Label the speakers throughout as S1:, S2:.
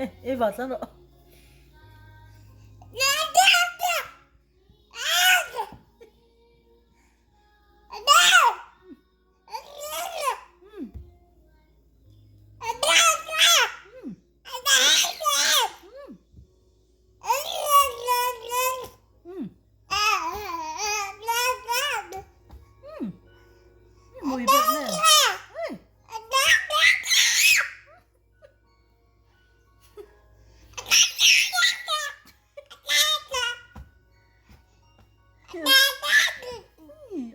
S1: Eh, Eva tlan rawh. Mùi bẹt nè.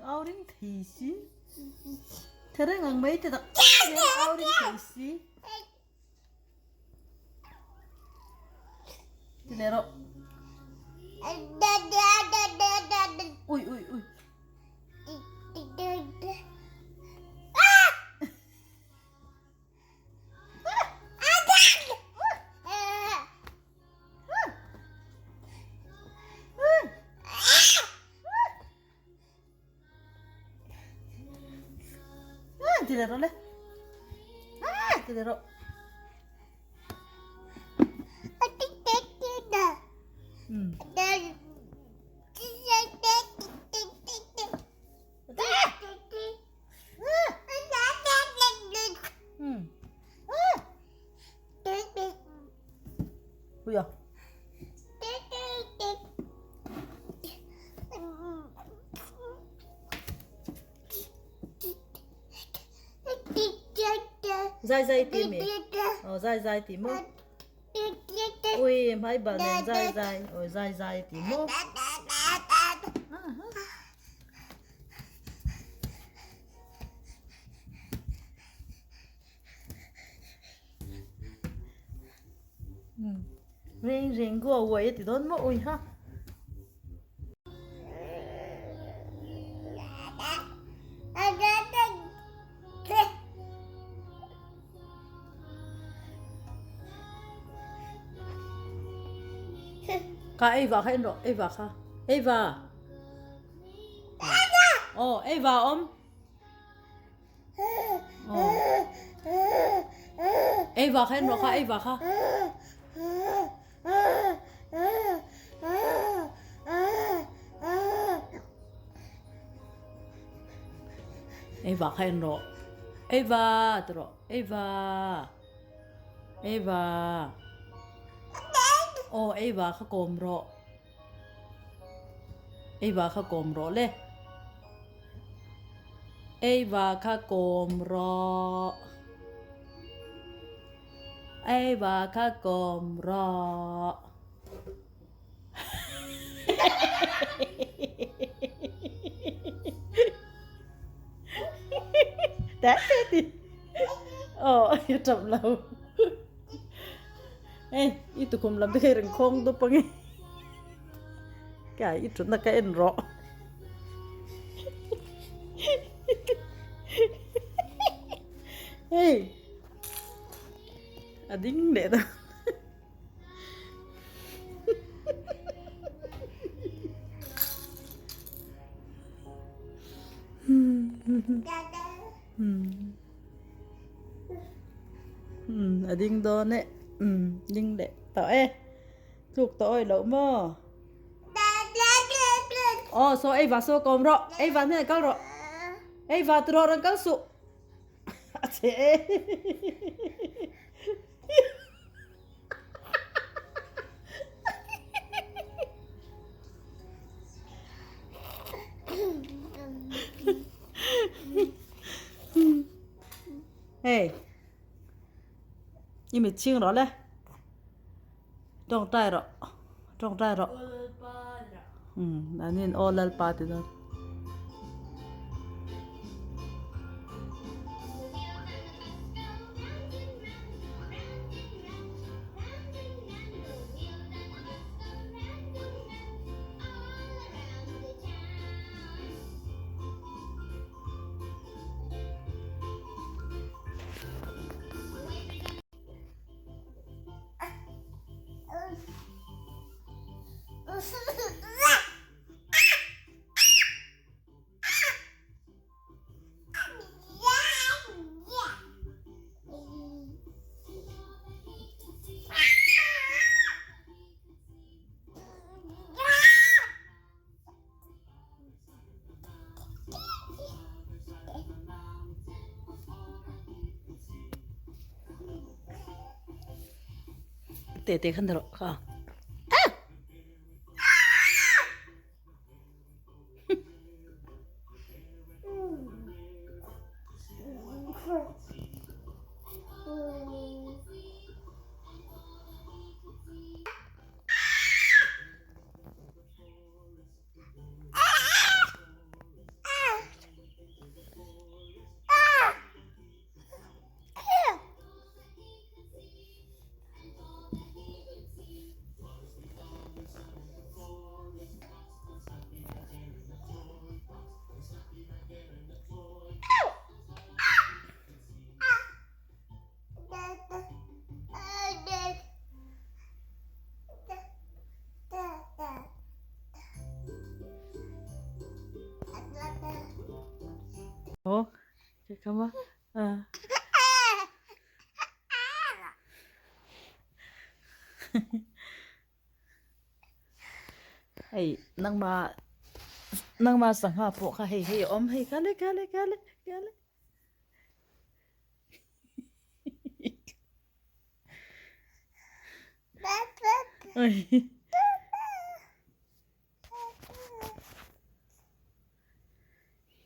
S1: Au ring thei si. Thereng ang mai te tak au ring thei si. Ti leh rawh. Ui ui ui. Ti leh rawh le. Ti leh rawh. Ui à. Zai zai ti mi. Oh zai zai ti mo. Ui mai ba nen zai zai. Oi zai zai ti mo. Reng reng go away ti don mo ui ha. Kha Eva kha en rawh Eva kha Eva Oh Eva awm Eva kha en rawh kha Eva kha Eva kha en rawh Eva ti rawh Eva Eva Aw Eva kha kawm rawh Eva kha kawm rawh le Eva kha kawm rawh Eva kha kawm rawh Té té ti Aw i tap lo Hei i tukhum lam te kha i rawn khawng dawp ang e Ka i thutna ka en rawh Hei a ding leh ta. A ding dawn e ding leh tawh e tluk tawh awih loh maw aw saw ei va saw kawm rawh ei va hnenah kal rawh ei va ti rawh rawn kal suh a che e. Hei i mit chhing rawh le tawngtai rawh tawngtai rawh umm an in aw lalpa ti dawn. Tete kha ni rawh kha. Ồ, cái mà à. Hei nangma nangma sangha pawh kha hei hei a awm hei kha le kha le kha le kha le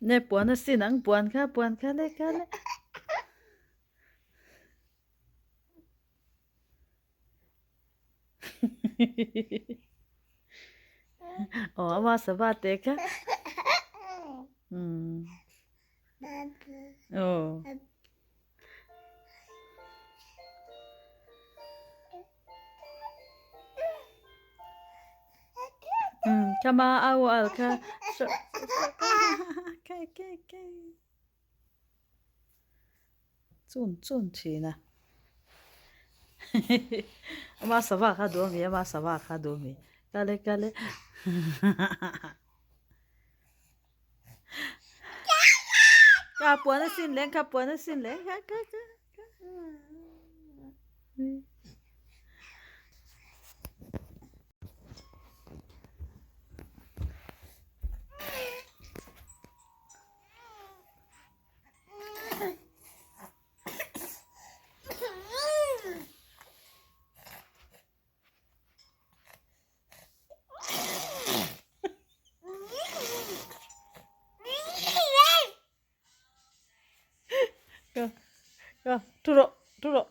S1: Ne puan a sin ang puan kha puan kha le kha le. Aw ama sava te kha. Umm. Aw. Umm kama au al kha. Kai kai kai. Chun chun thin a ama sava kha duh ami ama sava kha duh ami kale kale ka puan a sin leng ka puan a sin leng ka ka ka. Ka ka thu rawh thu rawh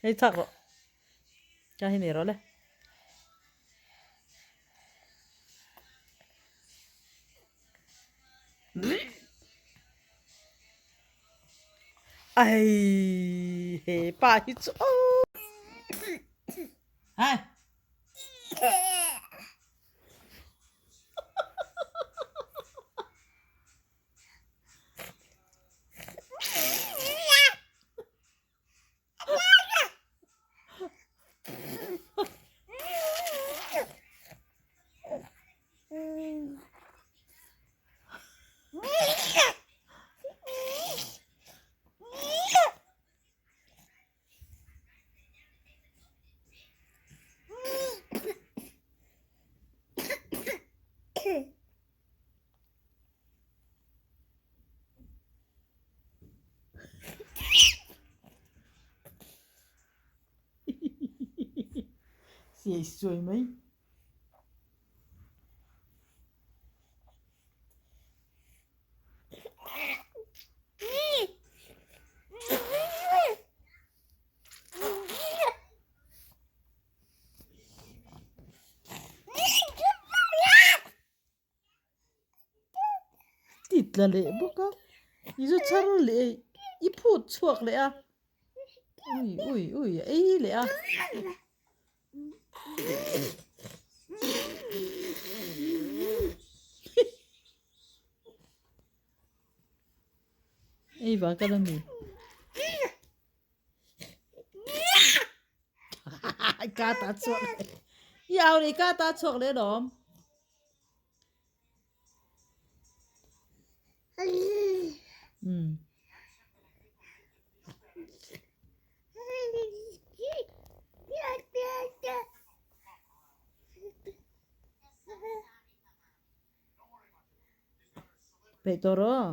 S1: hei chak rawh ka hi nei rawh le. Ai he pa hi chu aw. Hai. Siai suai mai. Ti tla leh bawk a i zu char leh i phut chhuak leh a ui ui ui a ei leh a. Ei vang ka la mi. Ka ta chhuak leh i au leh ka ta chhuak leh lawm. Umm. Peih tawh rawh.